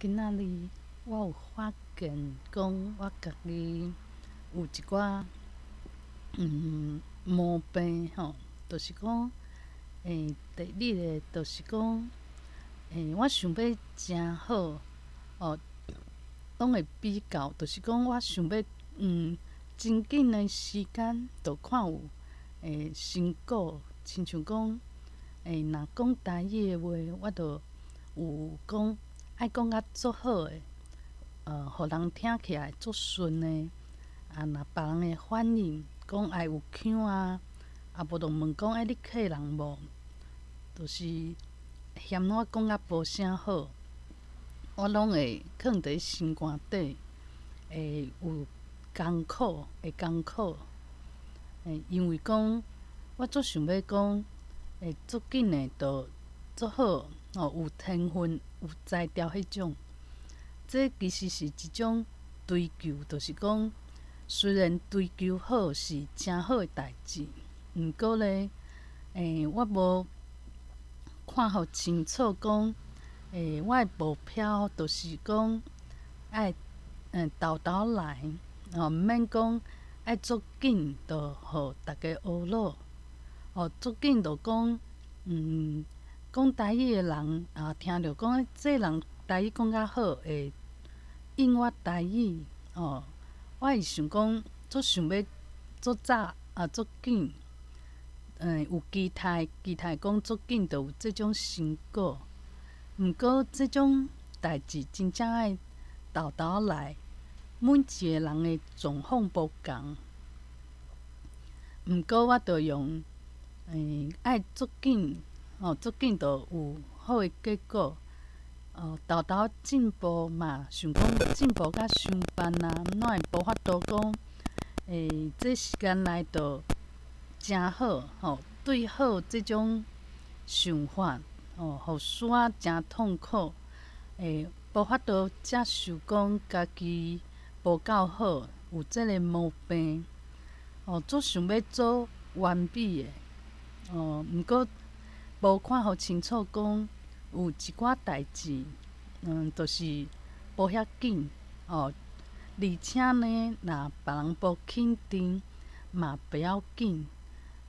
今仔日我有發現講我家己有一寡毛病吼，就是講，第二个就是講，我想欲誠好，哦，攏會比較，就是講我想欲真緊的時間，就看有成果，親像講，若講台語的話，我就有講愛講甲足好的，予人聽起來足順的，啊，若別人的反應，講愛有腔啊，啊無就問講欸，你客人無？就是嫌我講甲無啥好，我攏會囥佇心肝底，會有艱苦，會艱苦。因為講我足想欲講，會足緊的就足好，吼，有天分、有才調彼種。這其實是一種追求，就是講雖然追求好是誠好的代誌，毋過咧，我無看予清楚講，我的目標就是講愛沓沓來，吼，毋免講愛足緊就予逐家呵咾，哦，足緊就講，講台語的人啊，聽著講這人台語講較好，會應我台語，哦，我會想講，足想欲足早啊，足緊，有期待，期待講足緊就有這種成果。毋過這種代誌真正愛沓沓來，每一个人的狀況無仝。毋過我就用，愛足緊，吼，足緊就有好的結果。哦，沓沓進步嘛，想講進步較傷慢啊，哪會無法度講，這時間內就誠好，吼，對好這種想法，哦，予使我誠痛苦，無法度接受講家己無夠好，有這个毛病，哦，足想欲做完美的，哦，毋過無看予清楚講。有一寡代誌，就是無遐緊，哦，而且呢，若別人無肯定，嘛袂要緊，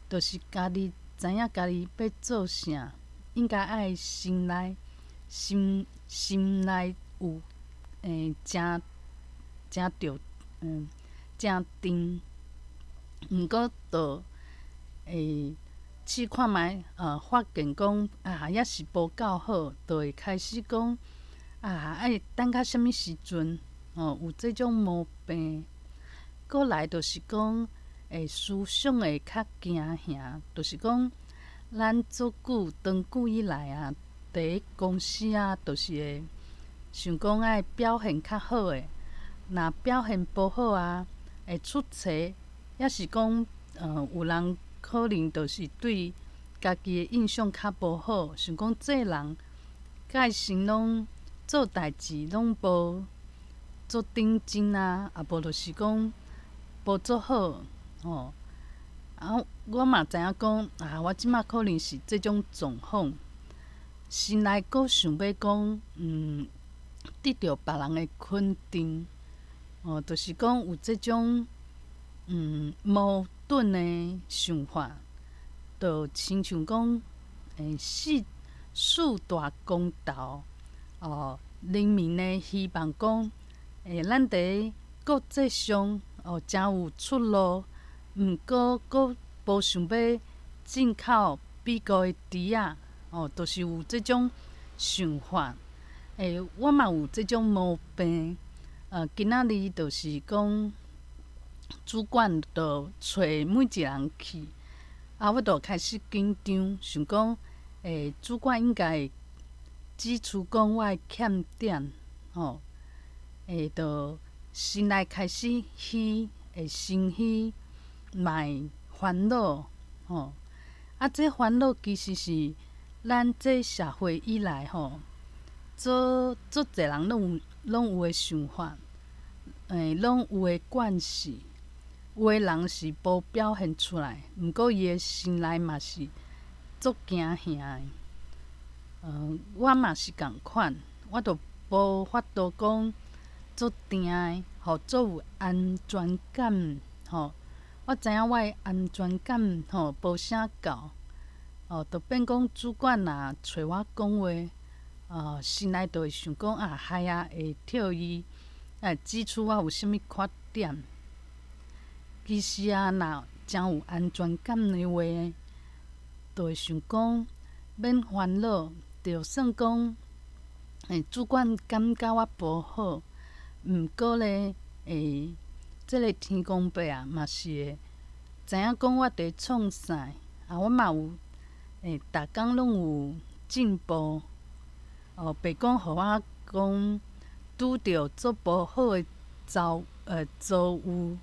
就是家己知影家己欲做啥，應該愛心內心心內有誠誠著，誠定。毋過就試看覓，發現講啊，猶是無夠好，就會開始講啊，愛等到啥物時陣，哦，有這種毛病。閣來就是講，思想會較驚嚇，就是講，咱足久長久以來啊，佇公司啊，就是會想講愛表現較好的，若表現無好啊，會出錯，抑是講，有人可能就是對家己的印象較無好，想講這人蓋先攏做代誌攏無足認真啊，啊無就是講無做好，吼。啊，我嘛知影講啊，我這馬可能是這種狀況，心內閣想欲講，得著別人的肯定，哦，就是講有這種矛盾的想法，就親像講，四四大公投，哦，人民呢希望講，咱佇國際上哦，誠有出路，毋過閣無想欲進口美國的豬仔，哦，就是有這種想法。我嘛有這種毛病，今仔日就是講，主管就揣每一个人去，啊，我就開始緊張，想講，主管應該會指出講我的欠點，吼，就心內開始虛，會心虛，嘛會煩惱，吼，啊，這煩惱其實是咱這社會以來，吼，足足濟人攏有的想法，攏有的慣勢。有的人是無表現出來，毋過伊的心內嘛是足驚嚇的。我嘛是仝款，我就無無法度講足定的，吼，足有安全感，吼。我知影我的安全感吼無啥夠，哦，就變講主管若揣我講話，心內就會想講啊，害啊，會予伊指出我有啥物缺點。其實啊，若誠有安全感的話，就會想講免煩惱，就算講主管感覺我無好，毋過咧，這个天公伯啊，嘛是會知影講我佇創啥，啊，我嘛有逐工攏有進步，哦，袂講予我講拄著足無好的遭遇，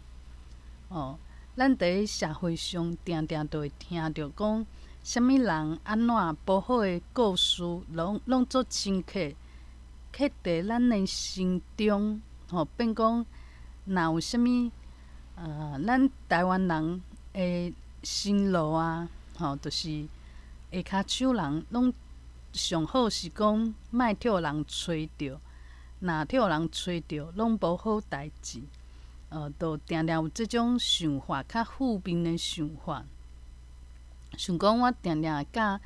哦，咱佇社會上定定都會聽著講，啥物人按怎無好的故事，攏足深刻，刻佇咱的心中，吼，變講若有啥物，咱台灣人的心路啊，吼，就是下跤手人攏上好是講莫予人揣著，若予人揣著，攏無好代誌。就定定有這種想法，較負面的想法。想講我定定會佮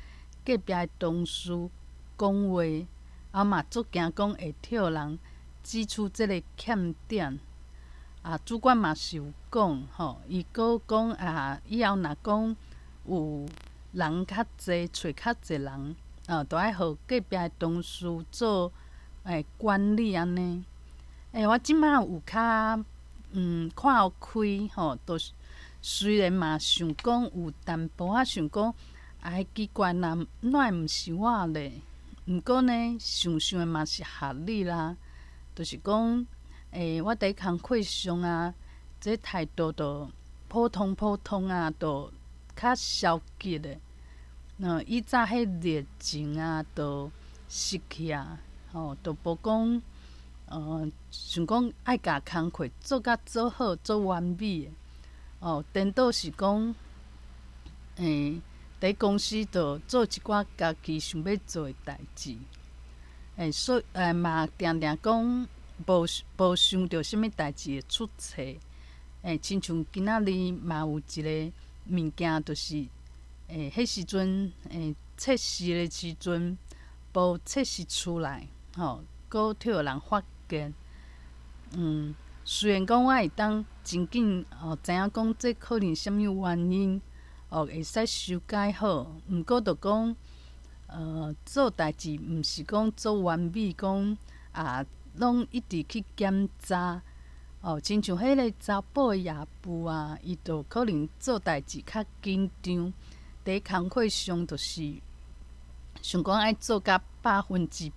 隔壁的同事講話，啊嘛足驚講會予人指出這个欠點。啊，主管嘛是有講吼，伊閣講啊，以後若講有人較濟，揣較濟人，啊，就愛予隔壁的同事做管理按呢。我這擺有較看開吼，就是雖然嘛想講有淡薄仔想講，啊，奇怪，若哪會毋是我咧？毋過呢，想想的嘛是合理啦，就是講，我佇工課上啊，這態度就普通普通啊，就較消極的。以早彼熱情啊，就失去啊，吼，就無講，想講愛共工課做甲足好、足完美的，哦，顛倒是講，佇公司就做一寡家己想欲做的代誌，所以嘛定定講無想著啥物代誌會出錯，親像今仔日嘛有一个物件，就是彼時陣測試的時陣無測試出來，吼，閣予人發現，雖然講我會當真緊哦，知影講這可能啥物原因，哦，會使修改好，毋過就講，做代誌毋是講足完美，講啊，攏一直去檢查，哦，親像彼个查埔的亞布啊，伊就可能做代誌較緊張，佇工課上就是想講愛做甲100%，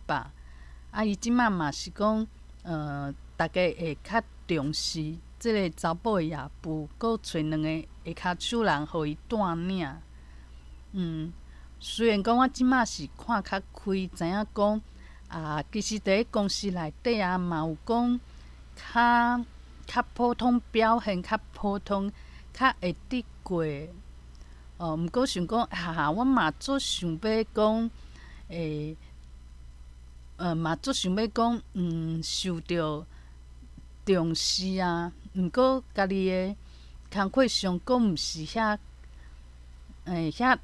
啊，伊這擺嘛是講，逐家會較重視這个查埔的亞布，閣揣兩个下跤手人予伊帶領。雖然講我這擺是看較開，知影講啊，其實佇公司內底啊，嘛有講較普通表現較普通，較會得過。哦，毋過想講，哈，我嘛足想欲講，嘛足想欲講，受著重視啊。毋過家己的工課上閣毋是遐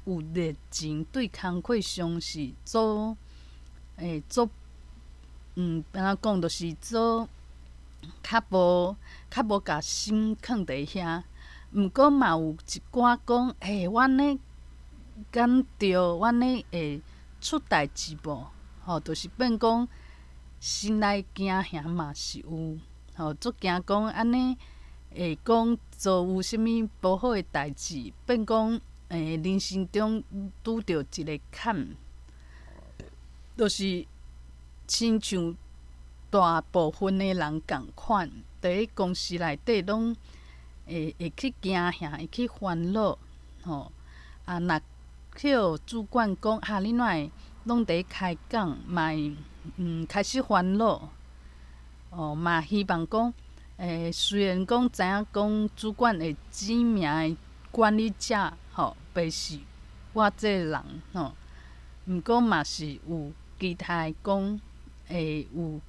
有熱情，對工課上是足，足，按怎講，就是做較無共心囥佇遐。毋過嘛有一寡講，我按呢敢著？我按呢會出代誌無？吼，就是變講心內驚嚇嘛是有，吼，足驚講按呢會講遭遇啥物無好的代誌，變講人生中拄著一个坎，就是親像大部分的人仝款，佇公司內底攏會去驚嚇，會去煩惱，吼。啊，若予主管講，啊，你哪會攏佇開講，嘛會開始煩惱。哦，嘛希望講，雖然講知影講主管會指名的管理者，吼，袂是我這个人，吼。毋過嘛是有期待講會有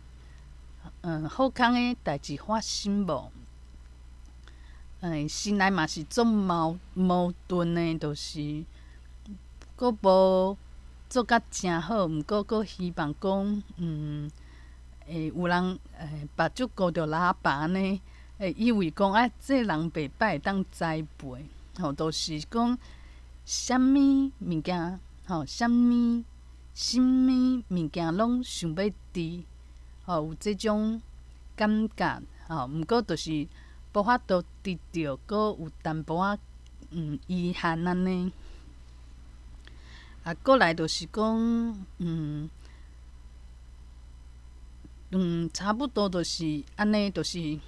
好康的代誌發生無？心內嘛是足矛盾的，就是閣無做甲誠好，毋過閣希望講，會有人目睭糊著喇叭按呢，會以為講啊，這人袂歹，會當栽培，吼，就是講啥物物件，吼，啥物物件攏想欲挃，吼，有這種感覺，吼，毋過就是無法度得著，閣有淡薄仔遺憾按呢。啊，過來就是講，差不多就是按呢，就是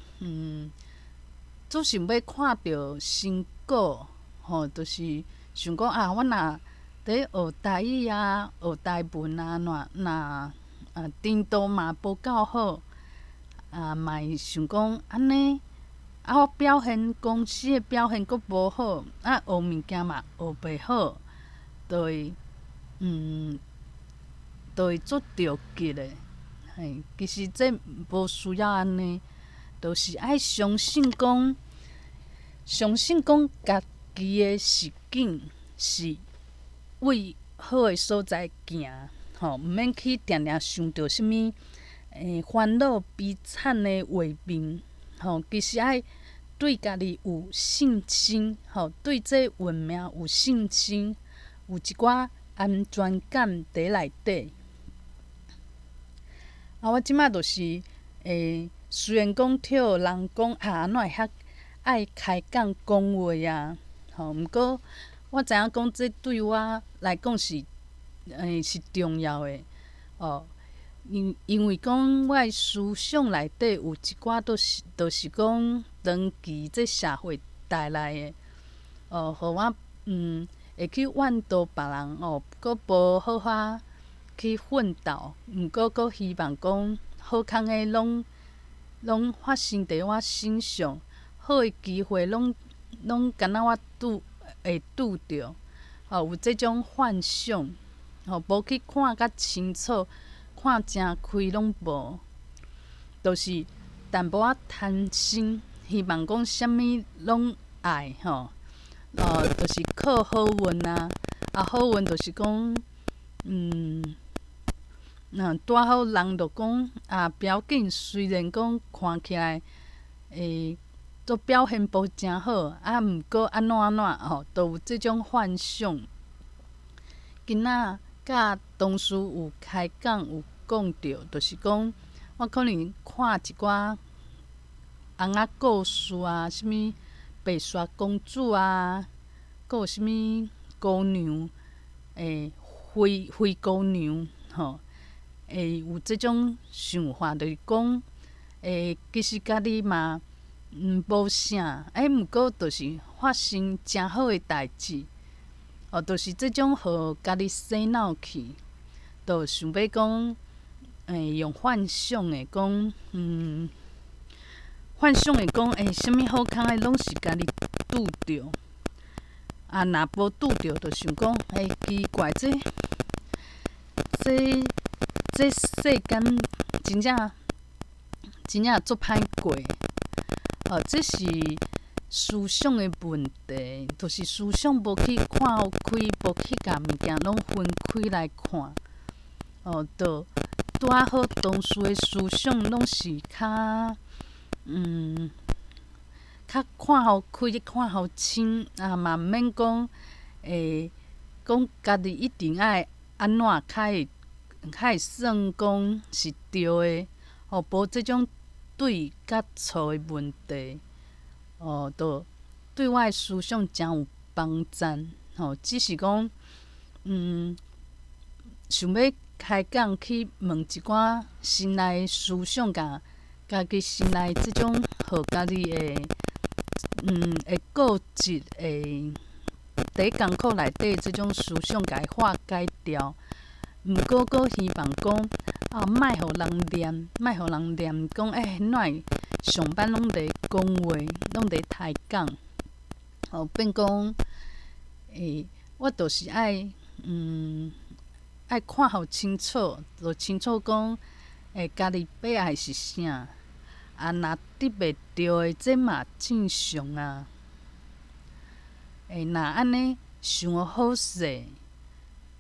總想欲看著成果，吼，就是想講啊，我若佇咧學台語啊，學台文啊，若啊程度嘛無夠好，啊嘛會想講按呢，啊我表現公司的表現閣無好，啊學物件嘛學袂好，就會足著急的。嘿，其實這無需要按呢，就是愛相信講，相信講家己的實境是為好的所在行，吼，毋免去定定想著啥物煩惱悲慘的畫面，吼，其實愛對家己有信心，吼，對這運命有信心，有一寡安全感佇內底。啊，我這馬就是，雖然講聽人講啊，按怎會遐愛開講講話啊，吼，毋過我知影講這對我來講是重要的，哦，因為講我的思想內底有一寡都是講長期這社會帶來的，哦，予我會去怨妒別人哦，閣無好好去奮鬥，毋過閣希望講好康的攏發生佇我身上，好的機會攏敢若我會拄著，吼，有這種幻想，吼，無去看較清楚，看誠開攏無，就是淡薄仔貪心，希望講啥物攏愛吼，哦，就是靠好運啊，啊好運就是講，若拄好人就講啊，不要緊，雖然講看起來都表現無誠好，啊，毋過按怎按怎吼，都有這種幻想。今仔佮同事有開講有講著，就是講我可能看一寡尪仔故事啊，啥物白雪公主啊，閣有啥物姑娘，灰姑娘吼，會有這種想法，就是講，其實家己嘛無啥，毋過就是發生誠好的代誌，哦，就是這種予家己洗腦去，就想欲講，用幻想的講，幻想的講，啥物好康的攏是家己拄著，啊，若無拄著，就想講，奇怪，這世間真正真正足歹過，哦，這是思想的問題，就是思想無去看予開，無去共物件攏分開來看，哦，就拄仔好同事的思想攏是較較看予開、看予清，啊嘛毋免講，講家己一定愛按怎較會算講是對的，吼，無這種對佮錯的問題，哦，就對我的思想誠有幫助，吼，只是講，想欲開講去問一寡心內思想，共家己心內這種予家己會固執，會佇艱苦內底這種思想，共伊化解掉。毋過閣希望講啊，莫予人念，莫予人念講，哪會上班攏佇講話，攏佇抬槓，吼，變講，我就是愛，愛看予清楚，就清楚講，欸，家己欲愛是啥？啊，若得袂著的，這嘛正常啊。欸，若按呢想予好勢，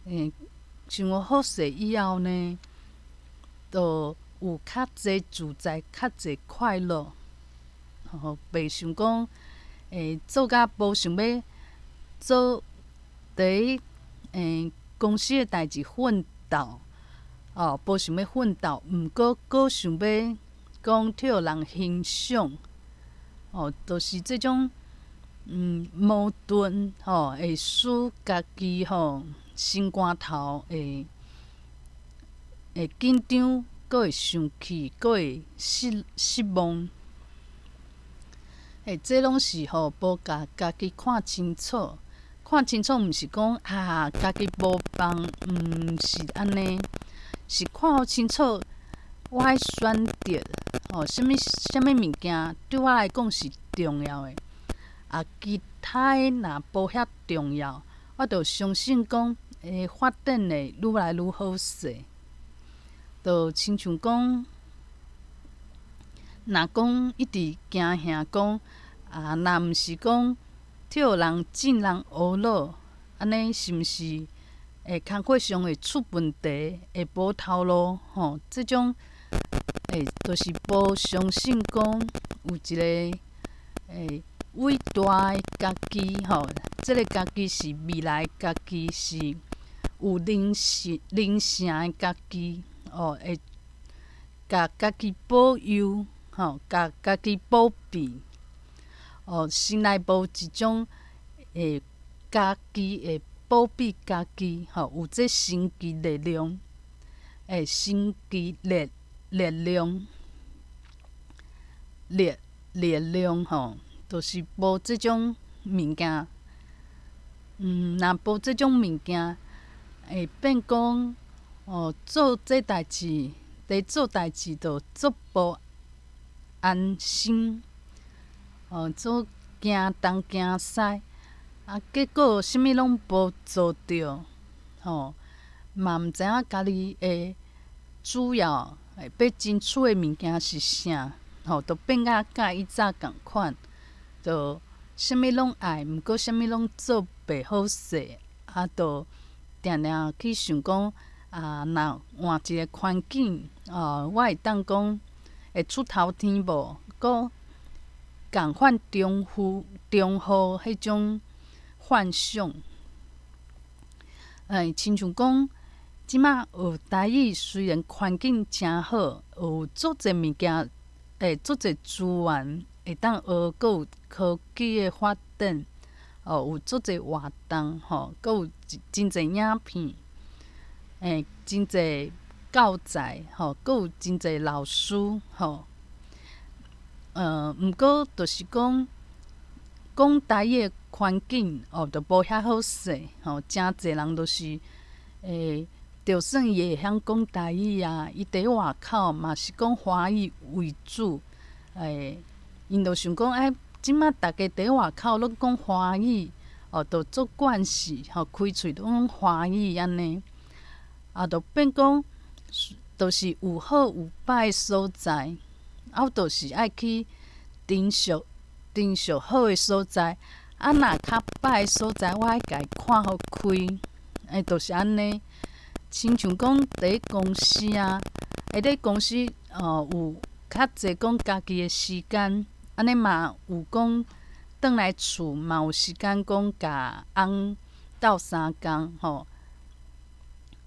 欸，想予好勢以後呢，就有較濟自在，較濟快樂。吼，袂想講，欸，做甲無想欲做佇欸公司的代誌奮鬥，哦，無想欲奮鬥，毋過閣想欲講予人欣賞，哦，就是這種矛盾吼，會使家己吼心肝頭會會緊張，閣會生氣，閣會失失望。欸，這攏是吼無共家己看清楚，看清楚毋是講啊，家己無放，毋是按呢，是看予清楚，我愛選擇吼，啥物啥物物件對我來講是重要的，啊，其他的若無遐重要，我就相信講會發展會愈來愈好勢。就親像講，若講一直驚嚇講，啊，若毋是講予人眾人呵咾，按呢是毋是會工課上會出問題，會無頭路吼？這種欸，就是無相信講有一个欸偉大的家己吼，這个家己是未來家己，是有靈性靈性的家己哦，會共家己保佑吼，共家己保庇哦，心內無一種會家己會保庇家己吼，有這神奇力量，欸，神奇力力量力力量吼，就是無這種物件。若無這種物件，會變講哦，做這代誌，佇做代誌就足無安心，哦，做驚東驚西，啊，結果啥物攏無做著，吼，嘛毋知影家己的主要欲爭取的物件是啥，吼，就變甲佮以早仝款，就啥物攏愛，毋過啥物攏做袂好勢，啊，就定定去想講，啊，若換一个環境，哦，我會當講會出頭天無？閣仝款重複重複彼種幻想。欸，親像講，這馬學台語雖然環境誠好，有足濟物件，欸，足濟資源會當學，閣有科技的發展，哦，有足濟活動，吼，閣有真濟影片，欸，真濟教材，吼，閣有真濟老師，吼。毋過就是講，講台語的環境哦，就無遐好勢，吼，誠濟人都是欸，就算伊會曉講台語啊，伊佇外口嘛是講華語為主，欸，𪜶就想講，欸，這馬逐家佇外口攏講華語，哦，就足慣勢，吼，開喙攏講華語按呢，啊，就變講，就是有好有歹的所在，啊，我就是愛去珍惜珍惜好的所在，啊，若較歹的所在，我愛共伊看予開，欸，就是按呢。親像講佇公司啊，欸，佇公司哦有較濟講家己的時間，按呢嘛有講轉來厝嘛有時間講共翁鬥相共吼，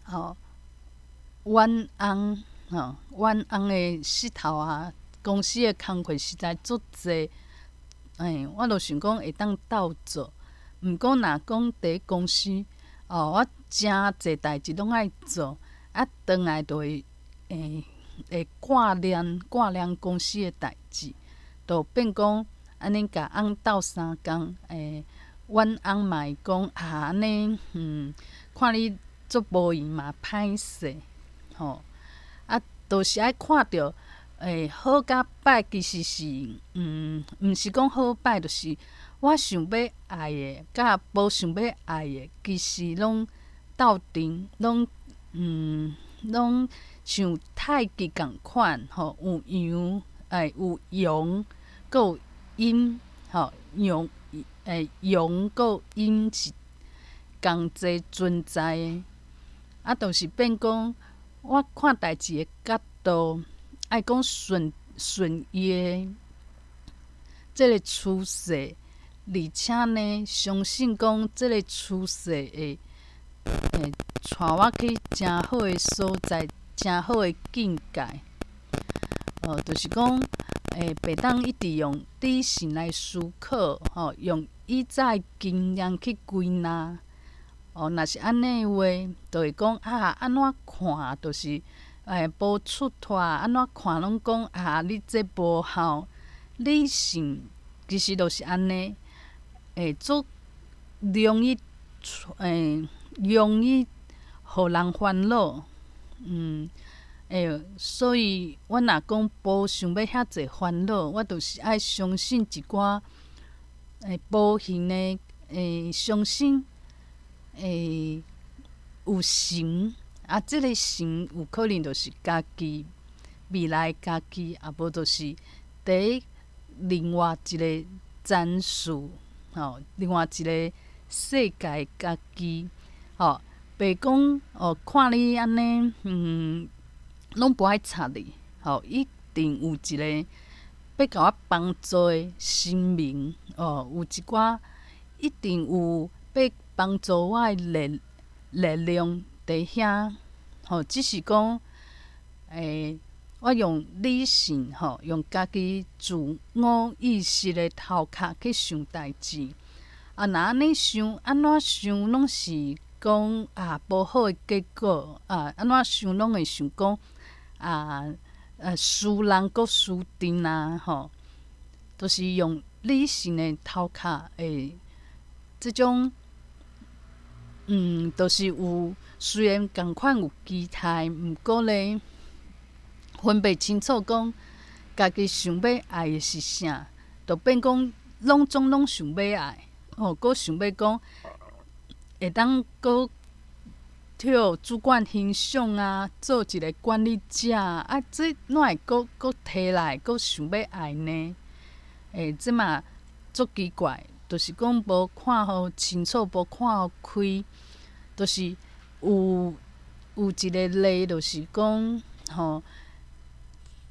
吼，阮翁吼，阮翁的膝頭啊，公司的工課實在足濟，欸，我就想講會當鬥做，毋過若講佇公司，哦，我誠濟代誌攏愛做，啊，轉來就會會會掛念掛念公司的代誌，就變講按呢共翁鬥相共，欸，阮翁嘛會講啊，按呢，看你足無閒嘛歹勢，吼，啊，就是愛看著，欸，好佮歹其實是，毋是講好歹，就是我想欲愛的，佮無想欲愛的，其實攏鬥陣，攏攏像太極仝款吼，有陽，欸，有陽，閣有陰，吼，陽，欸，陽閣陰是仝齊存在的。啊，就是變講，我看代誌的角度，愛講順順伊的這个趨勢，而且呢，相信講這个趨勢會會帶我去誠好的所在，誠好的境界。哦，就是講，欸，袂當一直用理性來思考，吼，用以早的經驗去歸納。哦，若是按呢話，就會講啊，按怎看就是欸無出脫，按怎看攏講啊，你這無效。理性其實就是按呢，會足容易欸容易予人煩惱，欸，所以我若講無想欲遐濟煩惱，我就是愛相信一寡欸無形的欸相信。欸，有神啊，這个神有可能就是家己未來家己，啊無就是佇另外一个層次，吼，另外一个世界家己，吼，袂講哦，看你按呢，攏無愛插你，吼，一定有一个欲共我幫助的神明，哦，有一寡一定有欲幫助我的力力量佇遐，吼，只是講，欸，我用理性，吼，用家己自我意識的頭殼去想代誌，啊，若按呢想，按怎想攏是講啊，無好的結果，啊，按怎想攏會想講啊，輸人閣輸陣啊，吼，就是用理性的頭殼的這種。就是有，雖然仝款有期待，毋過咧，分袂清楚講家己想欲愛的是啥，就變講攏總攏想欲愛，吼，閣想欲講會當閣跳主管欣賞啊，做一个管理者啊，這哪會閣閣提來閣想欲愛呢？欸，這嘛足奇怪。就是講無看予清楚，無看予開，就是有有一个例，就是講吼，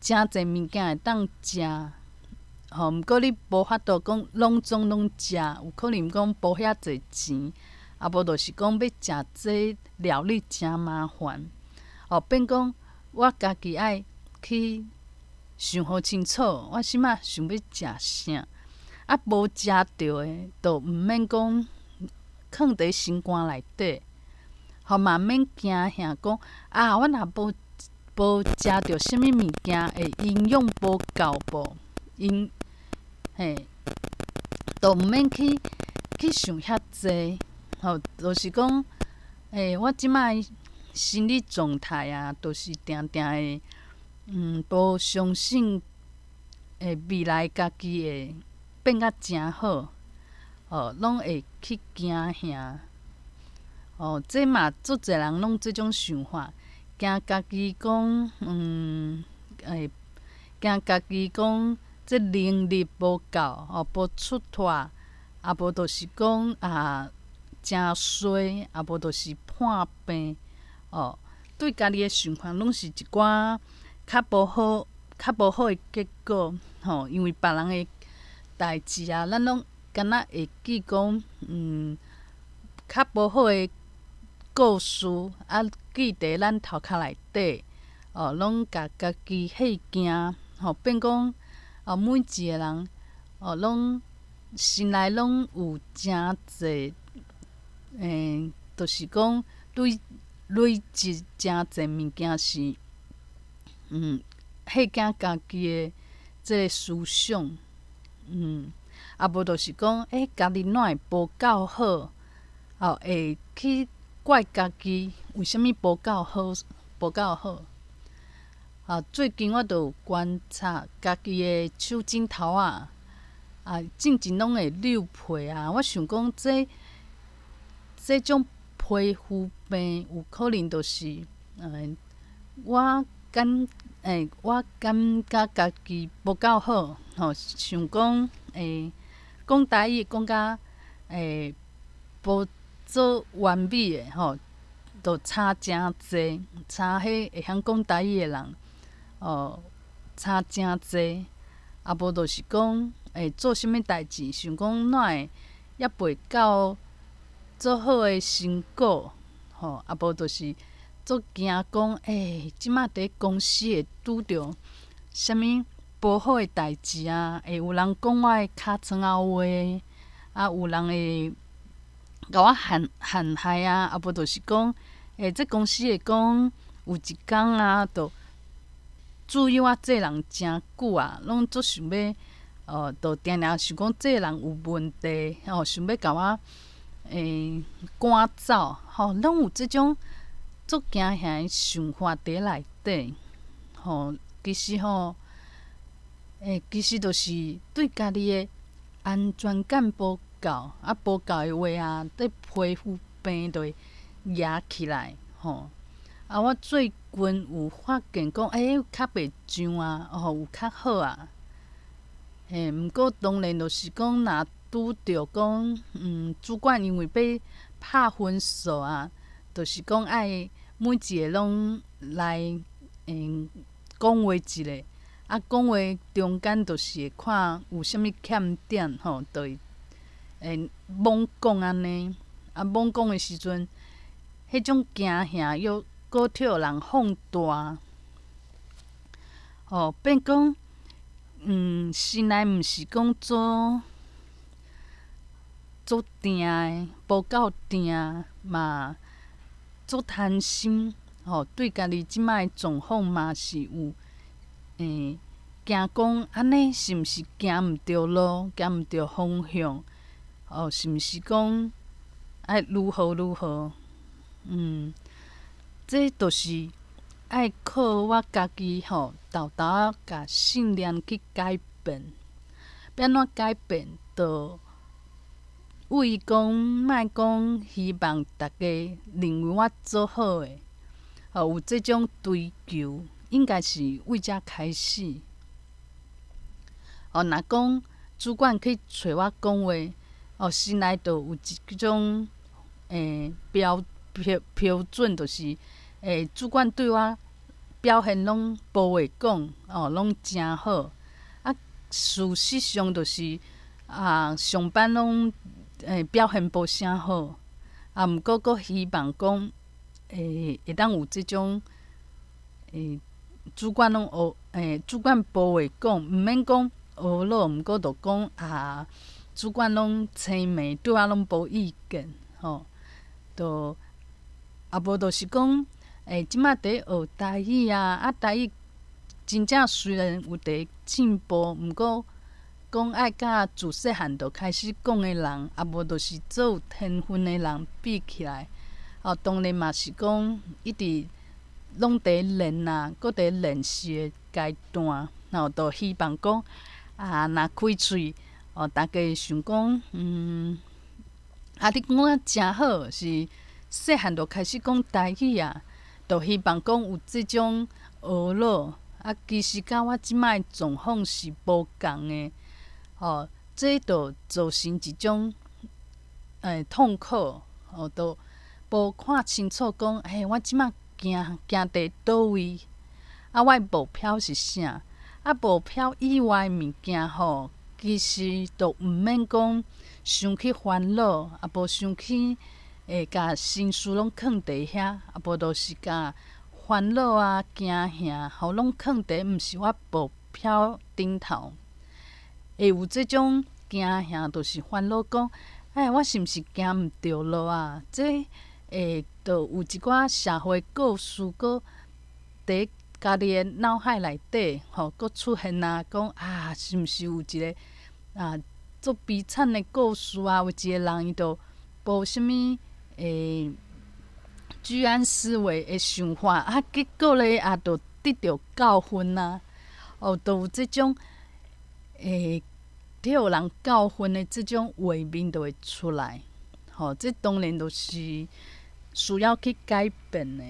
誠濟物件會當食，吼，毋過你無法度講攏總攏食，有可能講無遐濟錢，啊無就是講欲食這料理誠麻煩，哦，變講我家己愛去想予清楚，我這擺想欲食啥。啊，無食著的，就毋免講囥佇心肝內底，吼嘛免驚嚇講啊，我若無無食著啥物物件，會營養無夠無？營嘿，就毋免去去想遐濟，吼，就是講，欸，我這擺心理狀態啊，就是定定會，無相信會未來家己會變甲誠好，哦，攏會去驚嚇，哦，這嘛足濟人攏這種想法，驚家己講，會驚家己講這能力無夠，哦，無出脫，啊無就是講啊，誠衰，啊無就是破病，哦，對家己的想法攏是一寡較無好、較無好的結果，吼，因為別人的代誌啊，咱攏敢若會記講，較無好的故事啊，記佇咱頭殼內底，哦，攏共家己嚇驚，吼，變講，哦，每一個人，哦，攏心內攏有誠濟，欸，就是講累累積誠濟物件是，嚇驚家己的這个思想。啊無就是講，欸，家己哪會無夠好，哦，會去怪家己為啥物無夠好，無夠好。啊，最近我就有觀察家己的手指頭仔，啊，進前攏會溜皮啊。我想講，這這種皮膚病有可能就是，我感覺家己無夠好，吼，想講講台語講甲無做完美的吼，就差誠濟，差彼會曉講台語的人，哦，差誠濟。啊無就是講做啥物代誌，想講哪會猶袂到做好的成果，吼，啊無就是足驚講，這馬佇公司會拄著啥物無好的代誌啊，會有人講我的尻川仔話，啊有人會共我陷陷害啊，啊無就是講，這公司會講有一工啊，就注意我這人誠久啊，攏足想欲，哦，就定定想講這人有問題，吼，想欲共我趕走，吼，攏有這種足驚嚇的想法佇內底，吼，其實吼，其實就是對家己的安全感無夠，啊，無夠的話啊，這皮膚病就會夯起來，吼。啊，我最近有發現講，較袂脹啊，吼，有較好啊。毋過當然就是講，若拄著講，主管因為欲拍分數啊，就是講愛每一个攏來講話一下，啊，講話中間就是會看有啥物欠點吼，就會罔講按呢，啊，罔講的時陣，彼種驚嚇又閣予人放大，吼，變講，心內毋是講做做定的，無夠定嘛，足貪心，吼，對家己這擺的狀況嘛是有，驚講按呢是毋是行毋著路，行毋著方向，哦，是毋是講愛如何如何？這就是愛靠我家己吼，沓沓仔共信念去改變。欲按怎改變？就為講莫講希望逐家認為我做好的，吼，有這種追求，應該是為這開始。哦，若講主管去揣我講話，哦，心內就有一種標標標準，就是主管對我表現攏無話講，哦，攏誠好。啊，事實上就是啊，上班攏表現無啥好，啊，毋過閣希望講會當有這種主管攏學主管無話講，毋免講呵咾，毋過就講啊，主管攏青眉，對我攏無意見，吼，就啊無就是講，這馬佇學台語啊，啊台語真正雖然有佇進步，毋過講愛佮自細漢就開始講的人，啊無就是做有天分的人比起來，哦，當然嘛是講一直攏佇練啊，閣佇練習的階段，吼，就希望講啊，若開喙，哦，逐家想講，啊，你講啊誠好，是細漢就開始講台語啊，就希望講有這種呵咾，啊，其實佮我這擺的狀況是無仝的，吼，這就造成一種痛苦，吼，就無看清楚講，欸，我這擺行行佇佗位，啊，我的目標是啥？啊，目標以外的物件吼，其實就毋免講傷去煩惱，啊，無傷去共心思攏囥佇遐，啊，無就是共煩惱啊、驚嚇，吼，攏囥佇毋是我目標頂頭。會有這種驚嚇，就是煩惱講，哎，我是毋是行毋著路啊？這會就有一寡社會故事，閣佇家己的腦海內底，吼，閣出現啊，講啊，是毋是有一個啊，足悲慘的故事啊？有一個人伊就無啥物居安思危的想法，啊，結果咧啊，就得著教訓啊，哦，就有這種予人教訓的這種畫面就會出來，吼，這當然就是需要去改變的。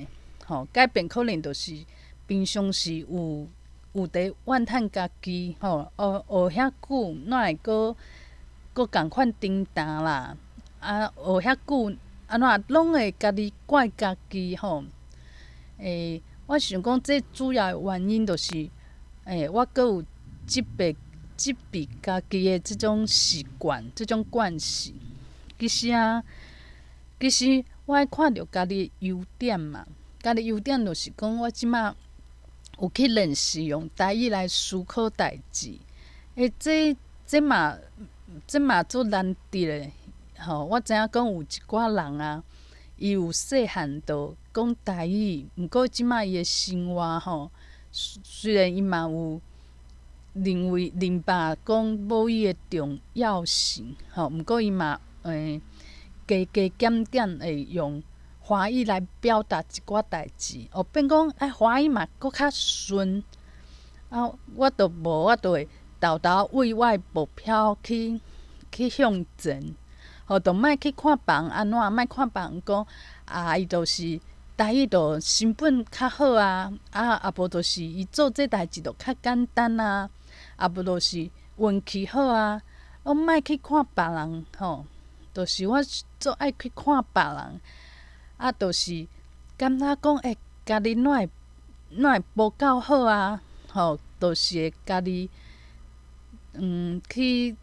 吼，改變可能就是平常時有佇怨嘆家己，吼，學學遐久，哪會閣閣仝款重擔啦？啊，學遐久，按怎攏會家己怪家己吼？我想講，這主要的原因就是，我閣有責備家己的這種習慣，這種慣性。其實啊，其實我愛看著家己的優點嘛，家己優點就是講，我這馬有去練習用台語來思考代誌。這嘛足難得的，吼！我知影講有一寡人啊，伊有細漢就講台語，毋過這馬伊的生活吼，雖然伊嘛有認為明白講母語的重要性，吼，毋過伊嘛加加減減會用華語來表達一寡代誌，哦，變講哎華語嘛閣較順，啊，我都無，我都會沓沓為我的目標去向前，吼，就莫去看別人按怎，莫看別人講啊，伊就是台語就成本較好啊，啊，無就是伊做這代誌就較簡單啊，啊無就是運氣好啊，攏莫去看別人吼，就是我足愛去看別人，啊，就是感覺講欸，家己哪會無夠好啊？吼，就是會家己去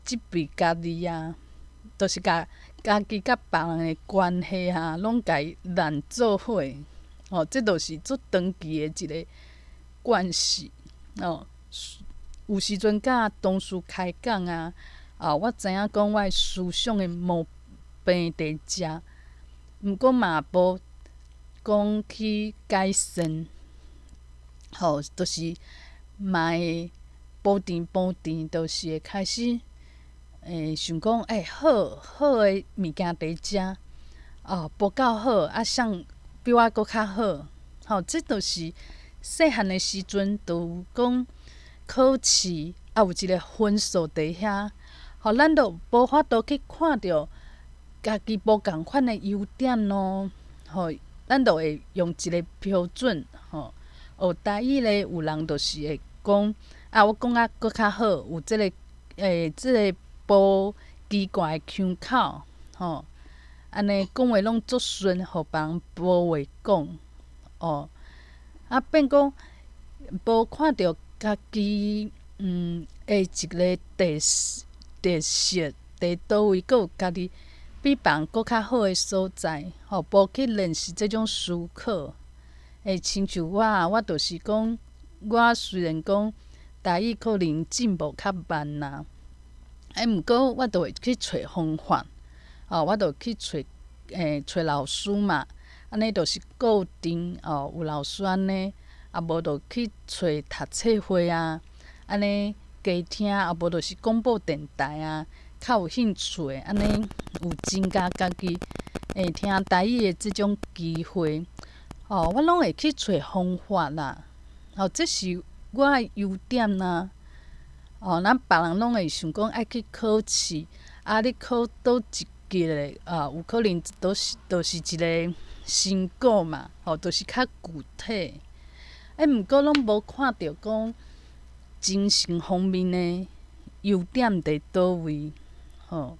責備家己啊，就是共家己佮別人的關係啊，攏共伊連做伙，吼，這就是足長期的一個慣勢，哦。有時陣佮同事開講啊，啊，我知影講我的思想的毛病佇遮，毋過嘛無講去改善，吼，就是嘛會步甜步甜，就是會開始想講，欸，好好的物件佇遮，哦，無夠好，啊，啥比我閣較好，吼，這就是細漢的時陣，就有講考試，啊，有一個分數佇遐，吼，咱就無法度去看著家己無仝款的優點咯，吼，咱就會用一個標準，吼，學台語咧，有人就是會講，啊，我講甲閣較好，有這個這個無奇怪的腔口，吼，按呢講話攏足順，予別人無話講，哦，啊變講無看著家己的一個特色，佇佗位閣有家己比別人閣較好的所在，吼，無去練習這種思考。親像我，我就是講，我雖然講台語可能進步較慢啦，毋過我就會去揣方法，哦，我就去揣老師嘛，按呢就是固定哦，有老師按呢，啊無就去揣讀冊會啊，按呢加聽，啊無就是廣播電臺啊，較有興趣的，按呢有增加家己聽台語的這種機會，哦，我攏會去揣方法啦，哦，這是我的優點啦。哦，咱別人攏會想講愛去考試，啊，你考佗一級的啊，有可能都是一個成果嘛，吼，就是較具體。毋過攏無看著講精神方面的優點佇佗位，吼。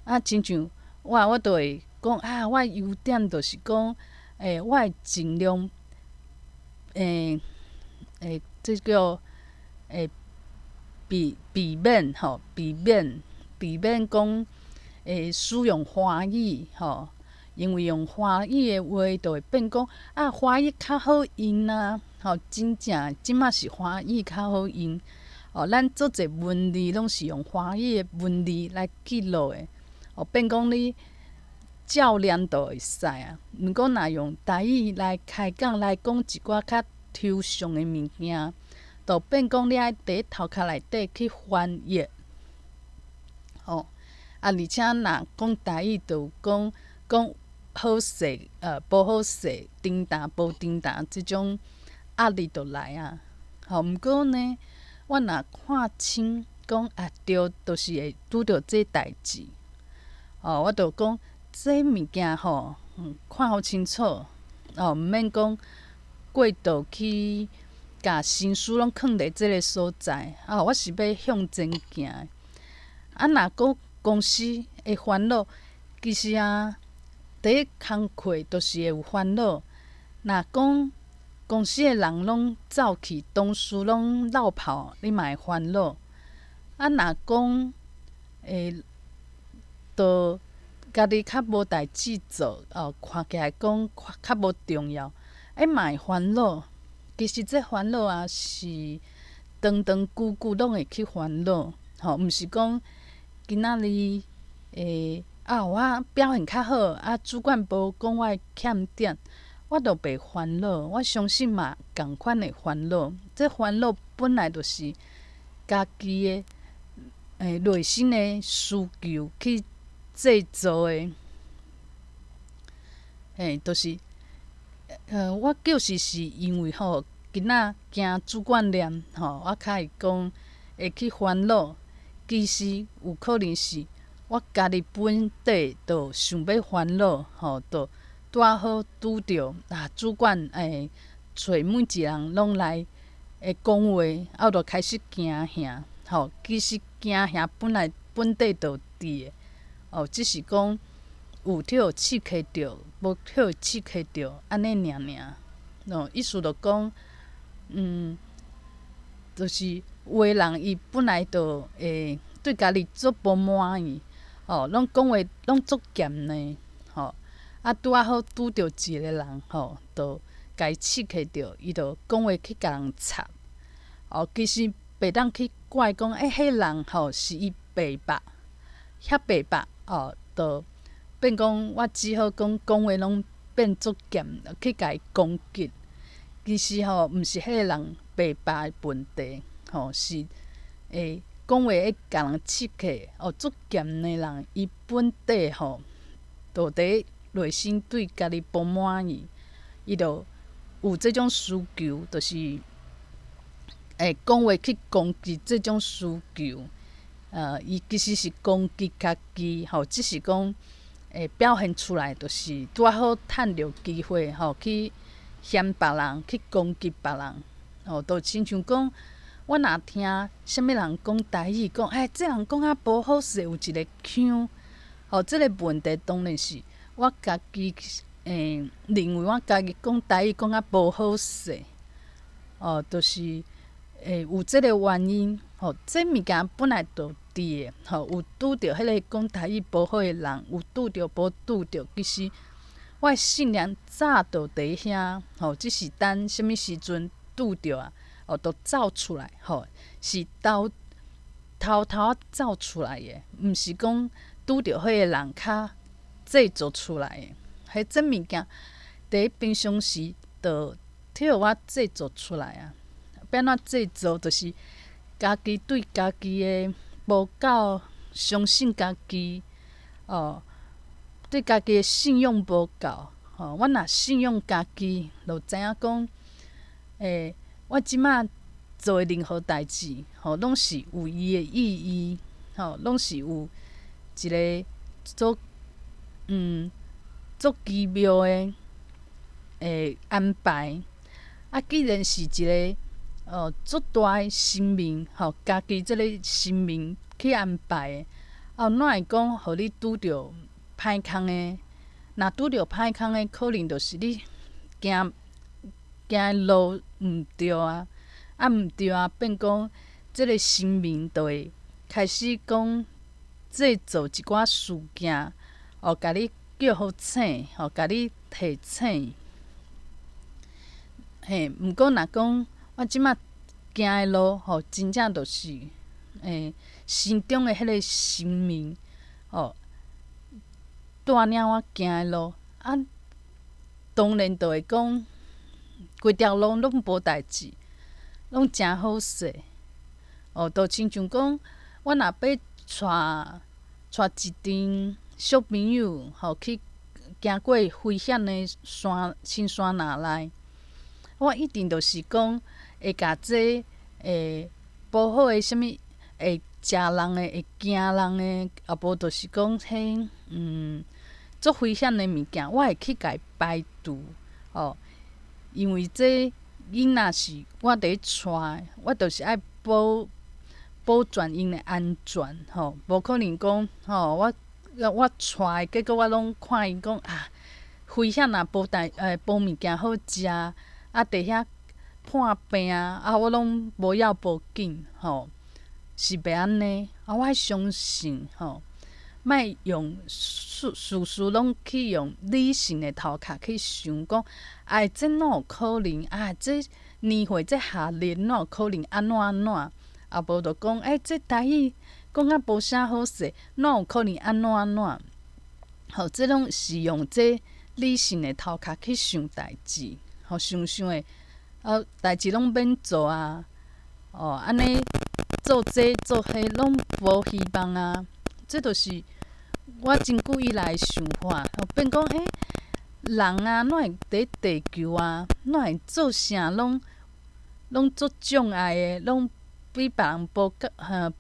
啊，親像我，我就會講啊，我的優點就是講，我會盡量，這叫避免吼，避免講使用華語吼，因為用華語的話，就會變講啊，華語較好用啊，吼，真正這馬是華語較好用。哦，咱足濟文字攏是用華語的文字來記錄的，哦，變講你照念就會使啊。毋過若用台語來開講來講一寡較抽象的物件，就變講你愛佇頭殼內底去翻譯，吼，啊，而且若講台語，就有講講好勢，無好勢，重擔無重擔，這種壓力就來啊。吼，毋過呢，我若看清講啊，對，就是會拄著這代誌，哦，我就講這物件吼，看予清楚，哦，毋免講過度去共心思攏囥佇這个所在，啊，我是欲向前行的。啊，若講公司的煩惱，其實啊，佇咧工課就是會有煩惱。若講公司的人攏走去，同事攏落跑，你嘛會煩惱。啊，若講就家己較無代誌做，哦，看起來講較無重要，欸嘛會煩惱。其實這煩惱啊，是長長久久攏會去煩惱，吼，毋是講今仔日啊，我表現較好，啊，主管無講我的欠點，我就袂煩惱。我相信嘛，仝款的煩惱，這煩惱本來就是家己的內心的需求去製造的，嘿，就是我就是是因為吼，囡仔驚主管念吼，我較會講會去煩惱。其實有可能是我家己本底就想欲煩惱吼，就拄仔好拄著啊，主管揣每一个人攏來會講話，啊，我就開始驚嚇吼。其實驚嚇本來本底就佇的，哦，只是講有予刺激著，無予刺激著，按呢爾爾。哦，意思就講，就是有的人伊本來就會對家己足無滿意，哦，攏講話攏足鹹的，吼，啊，拄仔好拄著一个人，吼，就共伊刺激著，伊就講話去共人插。哦，其實袂當去怪講，欸，彼人吼是伊白目，遐白目，哦，就變講我只好講講話攏變足鹹，去共伊攻擊。其實吼，毋是彼个人白目的問題，吼，是講話會共人刺激，哦，足鹹的人，伊本底吼，就佇內心對家己無滿意，伊就有這種需求，就是講話去攻擊這種需求，伊其實是攻擊家己，吼，只是講表現出來，就是拄仔好趁著機會，吼，去嫌別人，去攻擊別人，吼，就親像講，我若聽啥物人講台語，講欸，這人講啊無好勢，有一个腔，吼，這个問題當然是我家己認為我家己講台語講啊無好勢，哦，就是有這个原因，吼，這物件本來就佇的，吼，有拄著彼个講台語無好的人，有拄著無拄著，其實我的信念早就佇遐，吼，只是等啥物時陣拄著啊，哦，就走出來，吼，是偷偷偷仔走出來的，毋是講拄著彼个人較製造出來的。彼這物件佇平常時就替我製造出來啊。欲按怎製造？就是家己對家己的無夠相信家己，哦，對家己的信用無夠，吼。我若信用家己，就知影講，我這馬做的任何代誌，吼，攏是有伊的意義，吼，攏是有一个足奇妙的安排。啊，既然是一个足大的生命，吼，家己這个生命去安排的，啊，哪會講予你拄著歹康的？若拄著歹康的，可能就是你行行的路毋對啊，啊毋對啊，變講這个生命就會開始講製造一寡事件，哦，共你叫予醒，吼，共你提醒。嘿，毋過若講我這馬行的路，吼，真正就是心中的彼个生命，吼，帶領我行的路，啊，當然就會講，規條路攏無代誌，攏誠好勢。哦，就親像講，我若欲帶一陣小朋友，吼，去行過危險的山深山林內，我一定就是講會共這無好的啥物會食人的、會驚人的，啊無就是講彼足危險的物件，我會去共伊排除，吼，因為這囡仔是我佇咧帶，我就是愛保全𪜶的安全，吼，無可能講，吼，我帶，結果我攏看𪜶講啊，危險啊，無代無物件好食，啊，佇遐破病啊，啊，我攏無要無緊，吼，是袂按呢。啊，我愛相信，吼，莫用事事事攏去用理性的頭殼去想，講，哎，這哪有可能？啊，這年歲這學歷哪有可能按怎按怎？啊，無就講，欸，這台語講甲無啥好勢，哪有可能按怎按怎？吼，這攏是用這理性的頭殼去想代誌，吼，想想的，啊，代誌攏免做啊，哦，按呢做這做彼攏無希望啊。這就是我真久以來的想法，吼，變講，欸，人啊，哪會佇地球啊，哪會做啥攏足障礙的，攏比別人無較，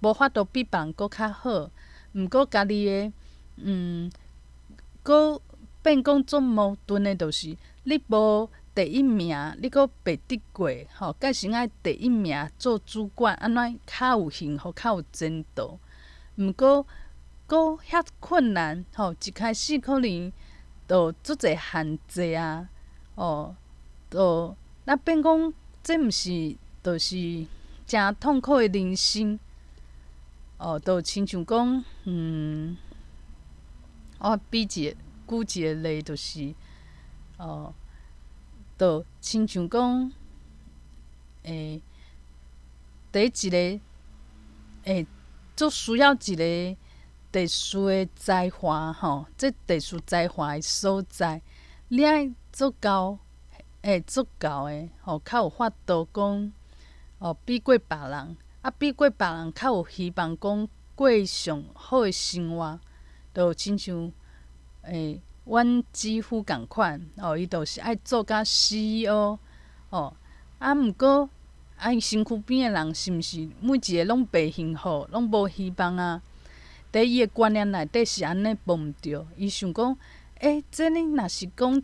無法度比別人閣較好。毋過家己的，閣變講足矛盾的，就是你無第一名，你閣袂得過，吼，改成愛第一名做主管，按怎較有幸福，較有前途。毋過閣遐困難，吼，一開始可能就足濟限制啊，哦，就那變講這毋是，就是誠痛苦的人生，哦，就親像講，我比一個舉一個例，就是，哦，就親像講，佇一個，足需要一個特殊的才華，吼，這特殊才華的所在，你愛足夠，足夠的，吼，較有法度講，哦，比過別人，啊，比過別人較有希望講過上好的生活，就親像，阮姊夫仝款，哦，伊就是愛做甲 CEO，哦，啊，毋過，啊，伊身軀邊的人是毋是每一個攏袂幸福，攏無希望啊？佇伊的觀念內底是按呢無毋對，伊想講，欸，這你若是講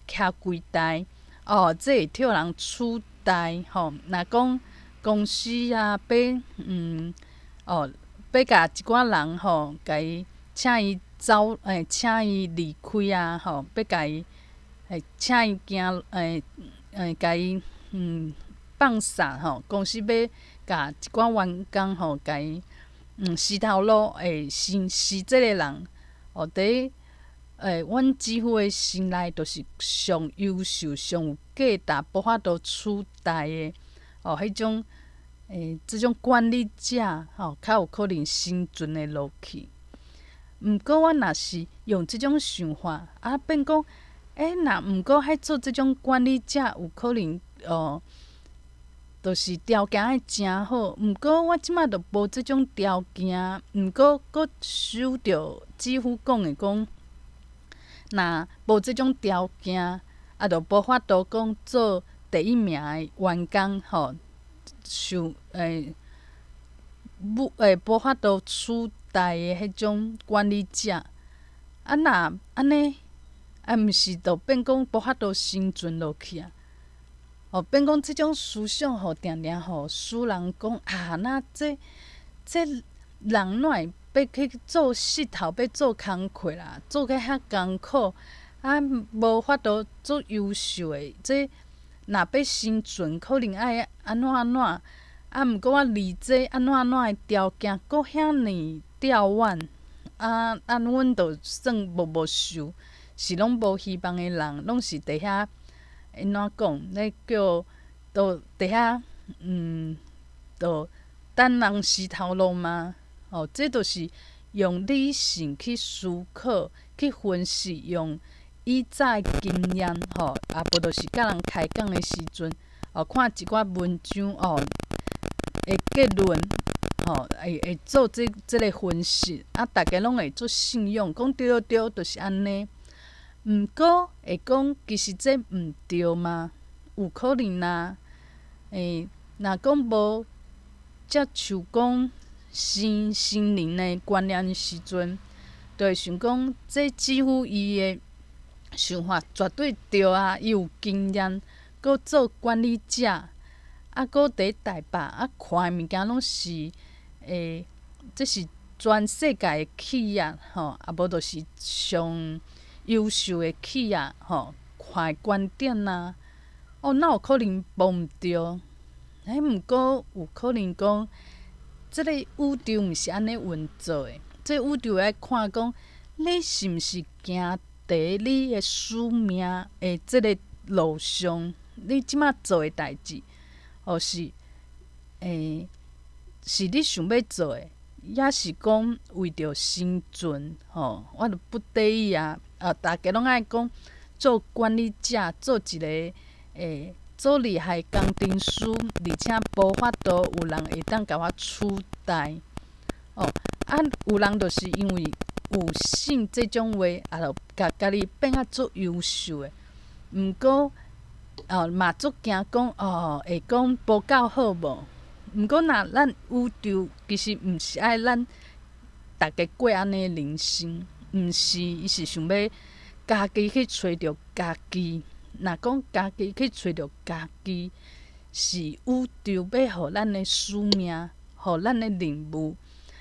徛櫃台，哦，這會予人取代，吼，若講公司啊，欲哦，欲共一寡人吼，共伊請伊走，請伊離開啊，吼，欲共伊，請伊行，共伊放殺吼，公司欲共一寡員工吼，共伊辞頭路，先辭這个人，哦，佇阮姊夫的心內，就是上優秀、上有價值、無法度取代的，哦，彼種這種管理者，吼，較有可能生存會落去。毋過，我若是用這種想法，啊，變講，若毋過愛做這種管理者，有可能哦，就是條件愛誠好。毋過我這擺就無這種條件，毋過閣受著姊夫講的講，若無這種條件，啊，就無法度講做第一名的員工，吼，受無無法度取代的彼種管理者。啊，若按呢，啊，毋是就變講無法度生存落去啊？哦，變講這種思想吼，定定吼使人講啊，那這人哪會欲去做穡頭，欲做工課啦，做甲遐艱苦，啊，無法度做優秀的，這若欲生存，可能愛按怎按怎，啊，毋過我離這按怎按怎的條件，閣遐爾吊遠，啊啊，阮就算無無受，是攏無希望的人，攏是佇遐按怎講？咧叫都佇遐，就等人辭頭路嗎？哦，這就是用理性去思考、去分析，用以早的經驗，吼，啊，無就是佮人開講的時陣，哦，看一寡文章，哦，的結論，吼，會做這個分析，啊，逐家攏會足信仰，講對對，就是按呢。毋過會講，其實這毋對嗎？有可能啊。若講無接受講新心靈的觀念時陣，就會想講，這姊夫伊的想法絕對對啊，伊有經驗，閣做管理者，啊，閣佇台北啊，看的物件攏是欸，這是全世界的企業吼，啊無就是上優秀的企業吼，看的觀點啊，哦，哪有可能無毋對？欸，毋過有可能講，這個宇宙毋是按呢運作的，這個宇宙愛看講，你是毋是行佇你的使命的這個路上，你這馬做的代誌，或是欸，是你想欲做的，抑是講為著生存吼，我著不得已啊！啊，逐家攏愛講做管理者，做一個欸做厲害工程師，而且無法度有人會當共我取代。哦，啊，有人就是因為有信這種話，啊，就共家己變啊足優秀的。毋過，哦，嘛足驚講哦，會講無夠好無？毋過若咱宇宙其實毋是愛咱逐家過按呢人生，毋是，伊是想欲家己去揣著家己。若講家己去揣著家己，是宇宙欲予咱的使命，予咱的任務，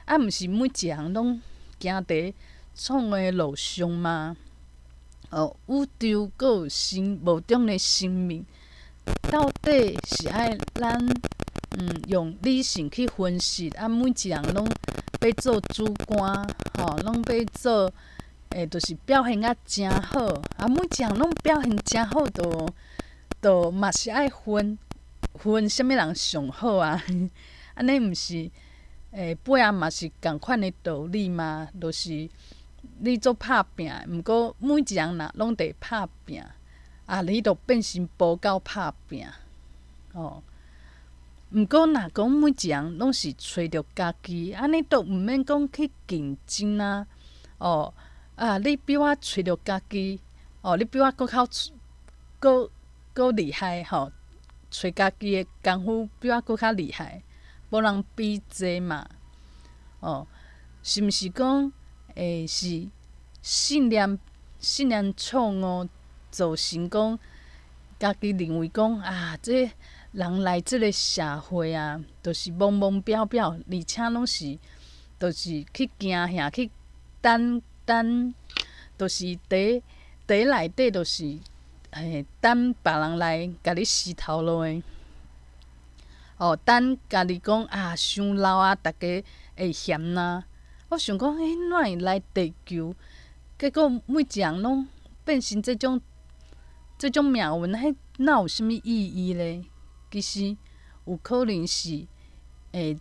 啊，毋是每一個人攏行佇錯誤的路上嗎？哦，宇宙閣有生無中的生命，到底是愛咱用理性去分析？啊，每一人攏欲做主官，吼，攏欲做，欸，就是表現甲誠好，啊，每一項攏表現誠好，就就嘛是愛分分啥物人上好啊？按呢毋是，欸，背後嘛是仝款的道理嗎？就是你足拍拚，毋過每一人若攏佇拍拚，啊，你就變成無夠拍拚，哦。毋過若講每一人攏是揣著家己，按呢都毋免講去競爭啊，哦。啊！你比我揣著家己，哦，你比我閣較閣閣厲害吼，揣家己的功夫比我閣較厲害，無人比濟嘛，哦，是毋是講欸是信念信念錯誤造成講家己認為講啊，這人來這個社會啊，就是懵懵表表，而且攏是，就是去驚嚇去等。等，就是佇佇內底，就是嘿等別人來共你死頭路的。哦，等家己講啊，傷老啊，逐家會嫌啊。我想講，欸，哪會來地球？結果每一人攏變成這種這種命運，彼哪有啥物意義咧？其實有可能是，欸，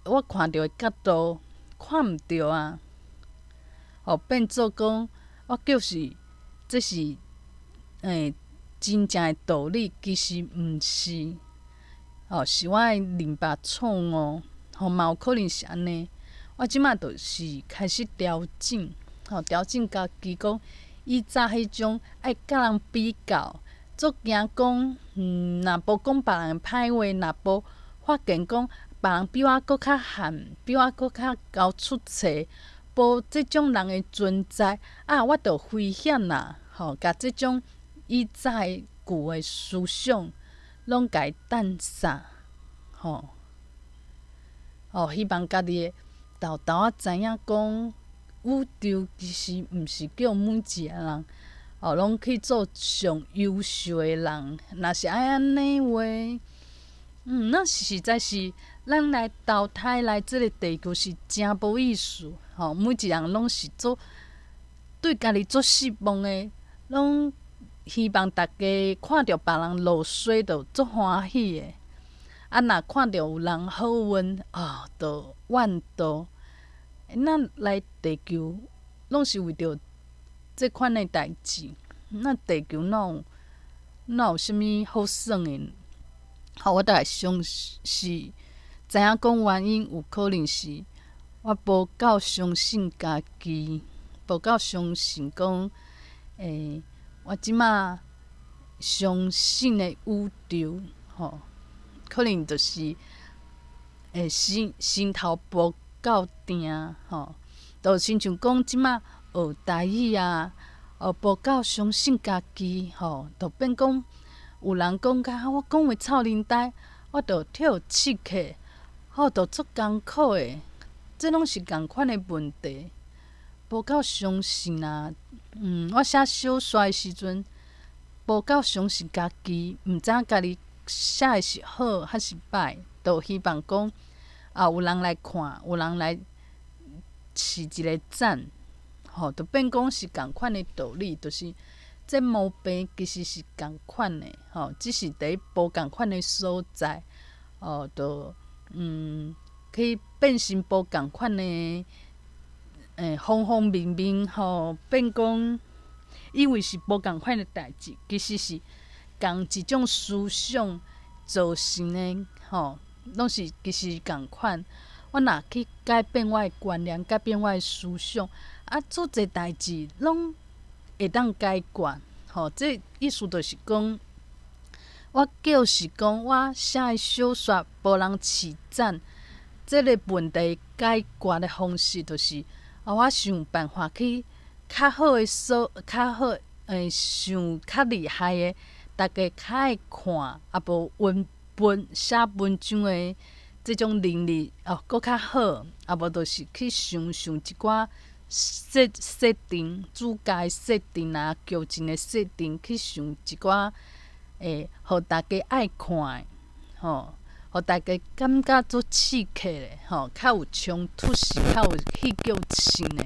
我看著的角度看毋著啊。哦，變做講，我就是這是欸真正的道理，其實毋是，哦，是我的認捌錯誤，吼嘛有可能是按呢。我這馬就是開始調整，吼調整家己講，以早彼種愛佮人比較，足驚講，若無講別人歹話，若無發現講別人比我閣較悍，比我閣較𠢕出冊。無這種人的存在，啊，我就危險啦！吼，共這種以早的舊的思想，攏共伊擲散，吼。哦，希望家己會沓沓仔知影講，宇宙其實毋是叫每一個人，哦，攏去做上優秀的人。若是愛按呢話，那實在是咱來投胎來這個地球是誠無意思。吼，每一人攏是足對家己足失望的，攏希望逐家看著別人落衰就足歡喜的。啊，若看著有人好運，哦，就怨妒。咱來地球攏是為著這款的代誌，那地球哪有哪有啥物好耍的？吼，我都會想是知影講原因，有可能是我無夠相信家己，無夠相信講，欸，我這馬相信的宇宙，吼，可能就是欸心心頭無夠定，吼，就親像講這馬學台語啊，哦，無夠相信家己吼，就變講有人講甲我講話臭奶呆，我就跳刺客，吼，就足艱苦的，這攏是仝款的問題，無夠相信啊。我寫小說的時陣，無夠相信家己，毋知影家己寫的是好還是歹，就希望講啊有人來看，有人來賜一个讚，吼，就變講是仝款的道理，就是這毛病其實是仝款的，吼，只是佇無仝款的所在，哦，就去變成無仝款的，方方面面，吼，變講以為是無仝款的代誌，其實是仝一種思想造成的，吼，攏是其實仝款。我若去改變我的觀念，改變我的思想，啊，足濟代誌攏會當解決，吼，這意思就是講，我就是講我寫的小說無人賜讚，這个問題解決的方式就是，啊，我想辦法去較好的所，較好，想較厲害的，大家較愛看，啊無文本寫文章的這種能力哦，閣較好，啊無就是去想想一寡設設定，主角的設定啊，劇情的設定，去想一寡會予大家愛看的，吼，予大家感覺足刺激的，吼，較有衝突性，較有戲劇性的，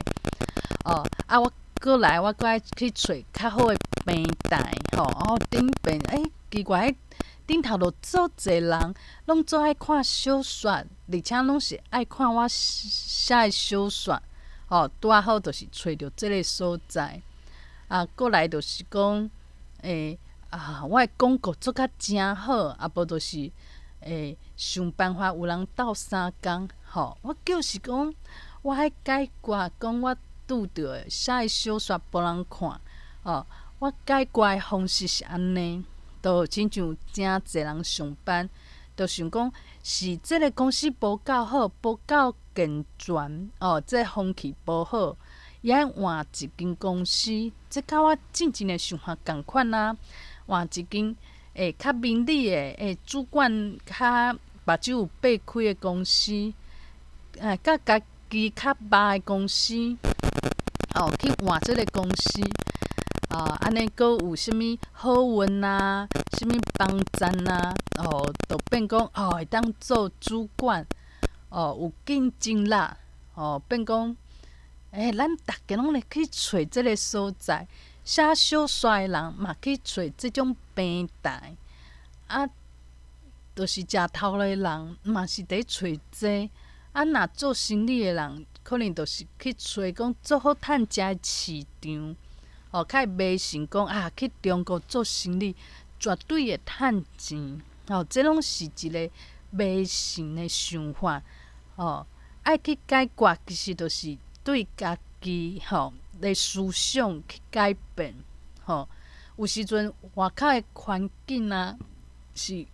哦，啊，我閣來，我閣愛去揣較好的平台，吼，哦，頂邊，奇怪，頂頭就足濟人，攏總愛看小說，而且攏是愛看我寫的小說，吼，拄仔好就是揣著這个所在。啊，閣來就是講，啊，我的廣告做甲誠好，啊無就是，想辦法有人鬥相共，吼，我就是講，我愛解決講我拄著的寫的小說無人看，哦，我解決的方式是按呢。就親像誠濟人上班，就想講是這个公司無夠好，無夠健全，哦，這風氣無好，伊愛換一間公司。這佮我進前的想法仝款啊，換一間較明理的，主管較目睭有擘開的公司，佮家己較捌的公司，哦，去換這个公司。啊，按呢閣有啥物好運啊，啥物幫贊啊，哦，就變講哦會當做主管，哦，有競爭力，哦，變講，咱逐家攏會去揣這个所在，寫小說的人嘛去揣這種平台，啊，就是食頭路的人嘛是佇揣這，啊，若做生理的人，可能就是去揣講足好趁食的市場。哦，較會迷信講啊，去中國做生理絕對會趁錢，哦，這攏是一个迷信的想法，哦，愛去解決，其實就是對家己吼的思想去改變，吼，有時陣外口的環境啊，是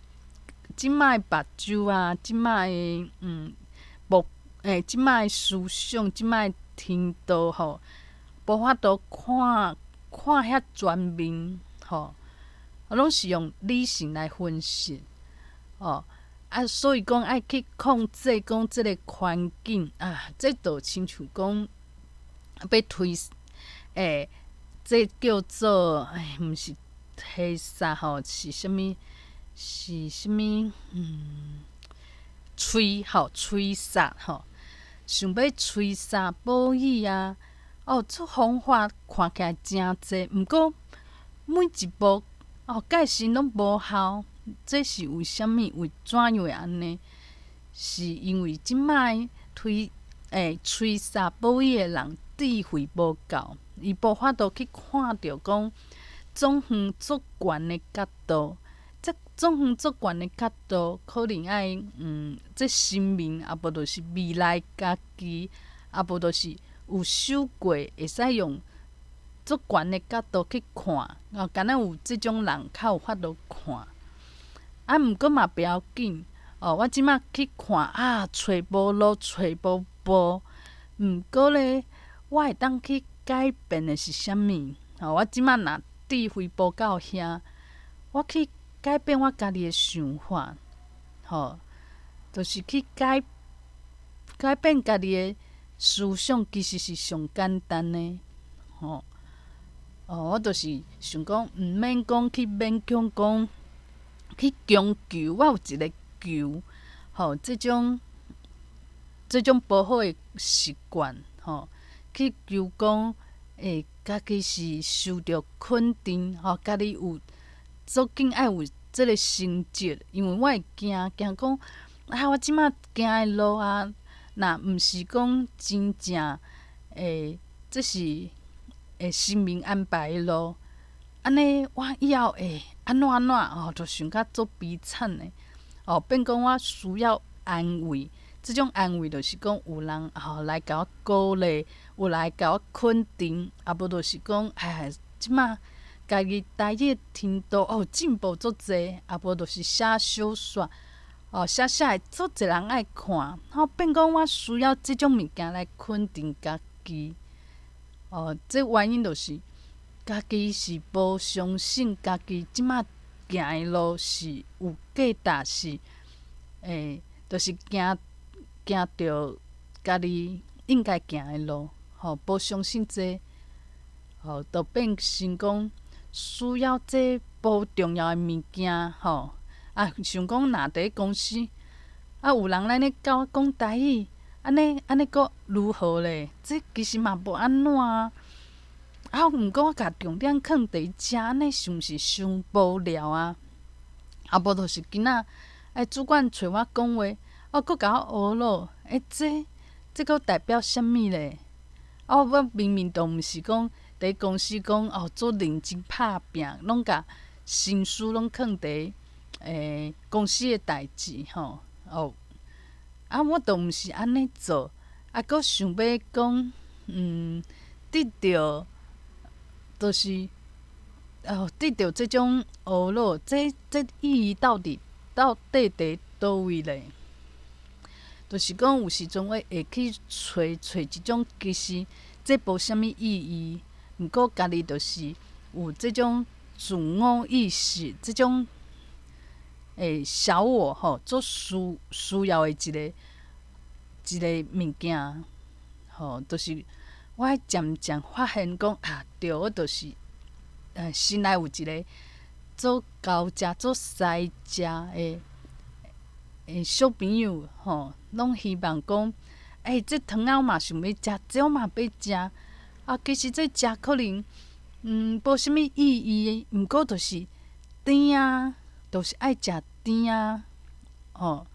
這擺的目睭啊，這擺的目這擺的思想，這擺的程度吼，無法度看。看遐全面，吼，攏是用理性來分析，哦，啊，所以講愛去控制講這个環境啊，這就親像講欲推，這叫做毋是推捒吼，是啥物？是啥物？吹吼，吹捒吼，想欲吹捒保語啊！哦，這方法看起來誠濟，毋過每一步哦，蓋時攏無效。這是為啥物？為怎樣會按呢？是因為這擺推吹捒保語的人智慧無夠，伊無法度去看著講總遠足懸的角度。這總遠足懸的角度，可能愛這生命，啊無就是未來家己，啊無就是。有修過，會使用足懸的角度去看，哦，敢若有這種人較有法度看。啊，毋過嘛袂要緊，哦，我這擺去看啊，揣無路，揣無步。毋過咧，我會當去改變的是啥物？吼，我這馬若智慧無到遐，我去改變我家己的想法，吼，就是去改變家己的思想，其實是上簡單的，吼。哦，我就是想講，毋免講去勉強講去強求，我有一個求，吼，這種無好的習慣，吼，去求講，家己是受著肯定，吼，家己有足緊愛有這个成績，因為我會驚驚講，啊，我這馬行的路啊，若毋是講真正，這是神明安排的路，按呢我以後會按怎按怎吼，就想甲足悲慘的，哦，變講我需要安慰，這種安慰就是講有人吼來共我鼓勵，有來共我肯定，啊無就是講，哎，這馬家己台語程度哦進步足濟，啊無就是寫小說，哦寫寫會足濟人愛看，吼變講我需要這種物件來肯定家己。哦，這原因就是家己是無相信家己這馬行的路是有價值，是就是行行著家己應該行的路，吼，無相信這，吼，就變成講需要這無重要的物件，吼，啊，想講若佇公司，啊，有人來咧教我講台語。按呢按呢閣如何咧？這其實嘛無按怎啊。啊，毋過我共重點囥佇遮，按呢是毋是傷無聊啊？啊，無就是今仔主管揣我講話，哦，閣共我呵咾，這閣代表啥物咧？啊，我明明就毋是講佇公司講哦，足認真拍拚，攏共心思攏囥佇公司的代誌吼，哦。啊，我都毋是按呢做，啊，閣想欲講，得著，就是哦，得著這種呵咾，這意義到底佇佗位咧？就是講有時陣我會去揣揣一種，其實這無啥物意義，毋過家己就是有這種自我意識，這種小我吼，足需要的一個物件，吼，就是我漸漸發現講啊，對，我就是心內有一個足𠢕食、足師食的小朋友吼，攏希望講，這糖仔我嘛想欲食，這我嘛欲食，啊，其實這食可能無啥物意義，毋過就是甜啊，就是愛食甜啊，吼，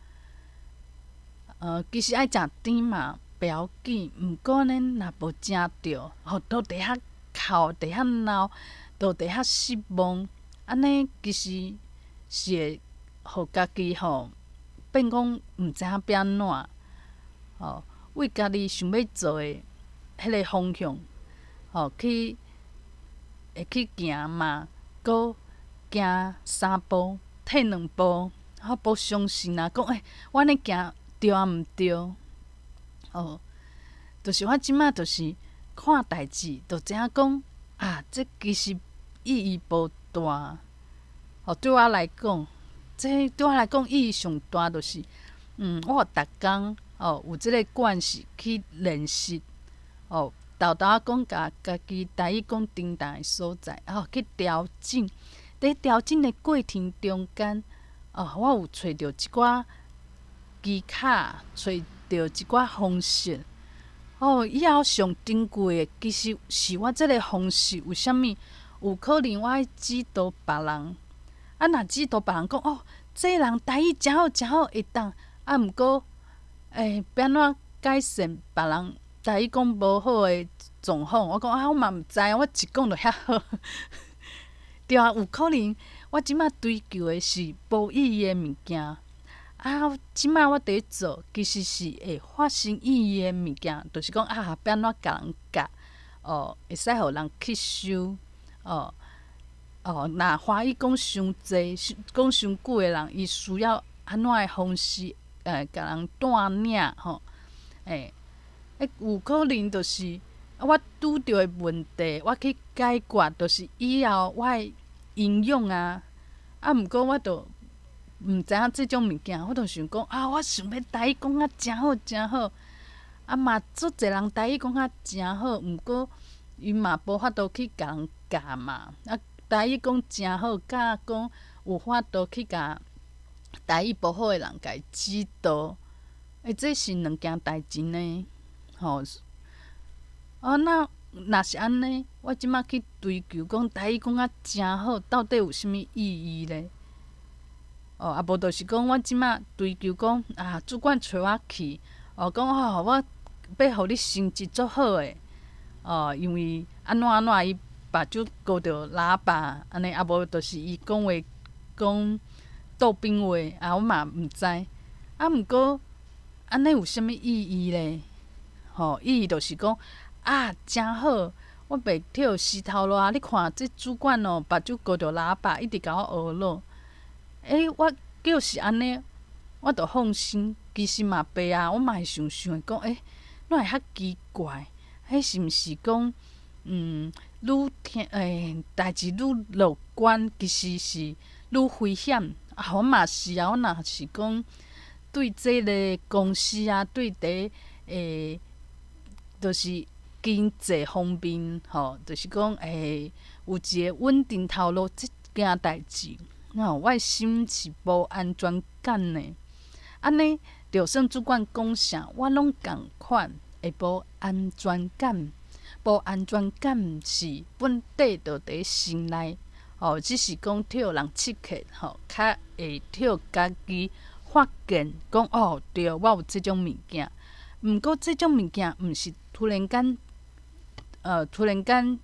其實愛食甜嘛袂要緊，毋過呢，若無食著，吼，都佇遐哭，佇遐鬧，都佇遐失望，按呢其實是會予家己吼變講毋知影欲按怎，吼，為家己想欲做的彼个方向，吼，去會去行嘛，閣行三步，退兩步，我無相信啊，講我按呢行對抑毋對？哦，就是我這馬就是看代誌，就知影講啊，這其實意義無大。哦，對我來講，這對我來講意義上大就是，我有逐工哦有這个慣勢去練習，哦，沓沓仔講共家己台語講叮當的所在，哦，去調整。佇調整的過程中間，哦，我有揣著一寡技巧，揣著一寡方式。哦，以後上珍貴的，其實是我這个方式。為啥物？有可能我愛指導別人，啊，若指導別人講，哦，這个人台語誠好，誠好，會當。啊，毋過，欲按怎改善別人台語講無好的狀況？我講啊，我嘛毋知，我一講就遐好。對啊，有可能我這馬追求的是無意義的物件，啊，這馬我佇做，其實是會發生意義的物件，就是講啊，欲按怎共人教，哦，會使予人吸收，哦，哦，若華語講傷濟、講傷久的人，伊需要按怎的方式，共人帶領吼，有可能就是啊，我拄著的問題，我去解決，就是以後我的營養啊。啊，毋過我就毋知影這種物件，我就想講啊，我想欲台語講甲誠好誠好，啊嘛足濟人台語講甲誠好，毋過伊嘛無法度去共人教嘛。啊，台語講誠好，佮講有法度去共台語無好的人共伊指導，欸，這是兩件代誌呢，吼。啊，那若是按呢，我這馬去追求講台語講甲誠好，到底有啥物意義咧？哦，啊無就是講我這馬追求講啊，主管揣我去，哦，講吼我欲予你成績足好的，哦，因為按怎按怎伊目睭勾著喇叭，按呢啊無就是伊講話講逗兵話，啊我嘛毋知，啊毋過按呢有啥物意義咧？吼，意義就是講啊，誠好，我袂予死頭路啊！你看這主管哦，目睭勾著喇叭，一直共我學囉。欸，我就是按呢，我就放心。其實嘛袂啊，我嘛會想想講，欸，哪會遐奇怪？彼是毋是講，愈聽欸，代誌愈樂觀，其實是愈危險。啊，我嘛是啊，我若是講對這个公司啊，對佇欸，就是經濟方面吼，就是講欸，有一个穩定頭路這件代誌，吼，我的心是無安全感的。按呢，就算主管講啥，我攏仝款會無安全感。無安全感是本底就佇心內，吼，只是講予人刺激，吼，較會予家己發現講哦，對，我有這種物件。毋過這種物件毋是突然間，突然間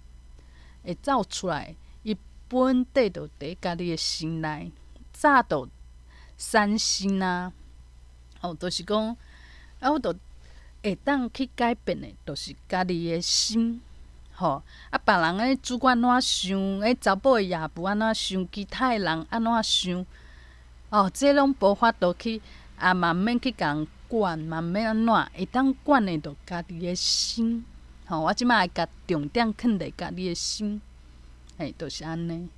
會走出來，伊本底就佇家己的心內，早就產生啊。哦，就是講，啊，我就會當去改變的，就是家己的心，吼。啊，別人的主管按怎想，彼查某的業務按怎想，其他的人按怎想，哦，這攏無法度去，啊，嘛毋免去共人管，嘛毋免按怎，會當管的就家己的心，吼。我這馬會共重點囥佇家己的心，嘿，就是按呢。